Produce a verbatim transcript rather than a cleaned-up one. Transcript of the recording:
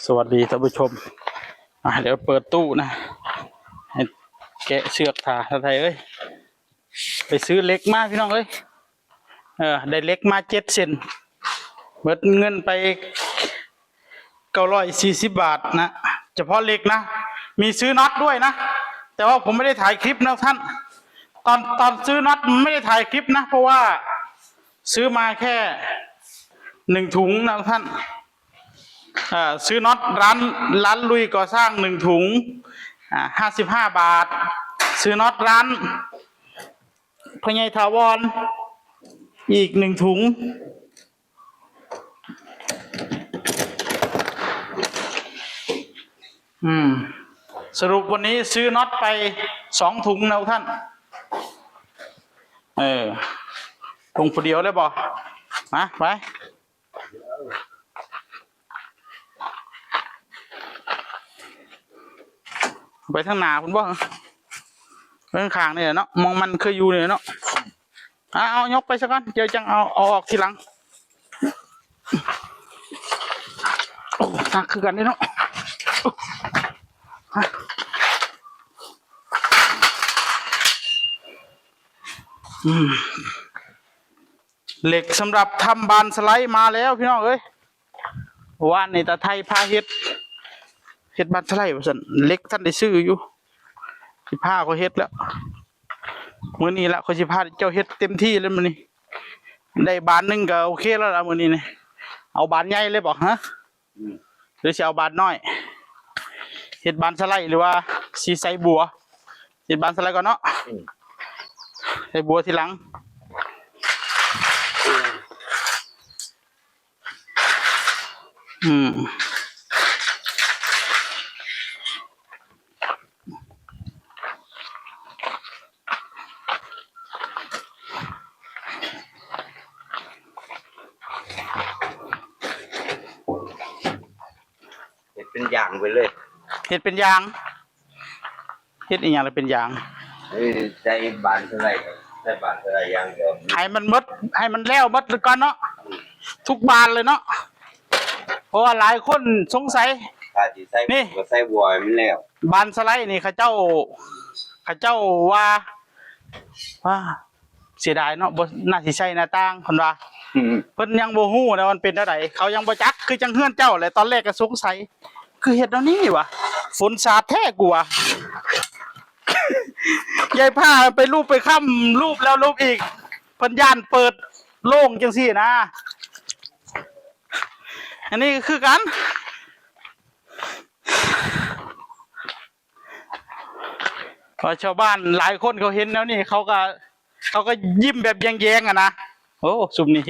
สวัสดีท่านผู้ชม อ่ะ เดี๋ยวเปิดตู้นะ ให้แกะเสือกถ่าท่านไทยเอ้ย ไปซื้อเหล็กมาพี่น้องเอ้ย เออ ได้เหล็กมาเจ็ดเส้น เบิดเงินไปเก้าร้อยสี่สิบบาทนะ เฉพาะเหล็กนะ มีซื้อน็อตด้วยนะ แต่ว่าผมไม่ได้ถ่ายคลิปนะท่าน ตอน ตอนซื้อน็อตไม่ได้ถ่ายคลิปนะ เพราะว่าซื้อมาแค่หนึ่งถุงนะท่าน อ่า ซื้อน็อตร้าน ร้านลุยก่อสร้างหนึ่งถุง อ่า ห้าสิบห้าบาท ซื้อน็อตร้านพ่อใหญ่ถาวรอีกหนึ่งถุง อืม สรุปวันนี้ซื้อน็อตไปสองถุงนะท่าน เออ ถุงผู้เดียวเลยบ่ มา ไป ไปทางหน้าพุ้นบ่ ไปข้างๆนี่แหละเนาะ มองมันเคยอยู่นี่แหละเนาะ เอา เอายกไปซะก่อน เดี๋ยวจังเอา เอาออกทีหลัง โอ้ หนักคือกันเด้เนาะ อืม เหล็กสำหรับทำบานสไลด์มาแล้วพี่น้องเอ้ย วานนี่ตาไทยพาเฮ็ด เฮ็ดบานสไลด์ว่าซั่น เหล็กทันได้ซื้ออยู่ สิพาเขาเฮ็ดแล้ว มื้อนี้ละเขาสิพาเจ้าเฮ็ดเต็มที่เลยมื้อนี้ ได้บานหนึ่งก็โอเคแล้วล่ะมื้อนี้นี่ เอาบานใหญ่เลยบ่ ฮะ อืม หรือสิเอาบานน้อย เฮ็ดบานสไลด์หรือว่าสิใส่บัว เฮ็ดบานสไลด์ก่อนเนาะ อืม ใส่บัวทีหลัง อืม เฮ็ดเป็นยางไปเลย เฮ็ดเป็นยาง เฮ็ดอีหยังล่ะเป็นยาง เอ้ย ใส่บานเท่าไหร่ ใส่บานเท่าไหร่อย่างเดียว ให้มันหมด ให้มันแล้วหมดก่อนเนาะ ทุกบานเลยเนาะ เพราะว่าหลายคนสงสัย ถ้าสิใส่ นี่ ก็ใส่บัวให้มันแล้ว บานสไลด์นี่เขาเจ้า เขาเจ้าว่า ว่า เสียดายเนาะ บ่น่าสิใส่หน้าต่าง เพิ่นว่า อืม เพิ่นยังบ่ฮู้นะมันเป็นแนวใด เขายังบ่จัก คือจังเฮือนเจ้าแหละ ตอนแรกก็สงสัย คือเฮ็ดแนวนี้วะ ฝนสาดแท้กูวะ ยายพาไปลูบไปค้ำ ลูบแล้วลูบอีก เพิ่นย้านเปิดโล่งจังซี่นะ อันนี้ก็คือกัน เพราะชาวบ้านหลายคนเขาเห็นแนวนี้ เขาก็ เขาก็ยิ้มแบบแยงๆอะนะ โอ้ ซุมนี้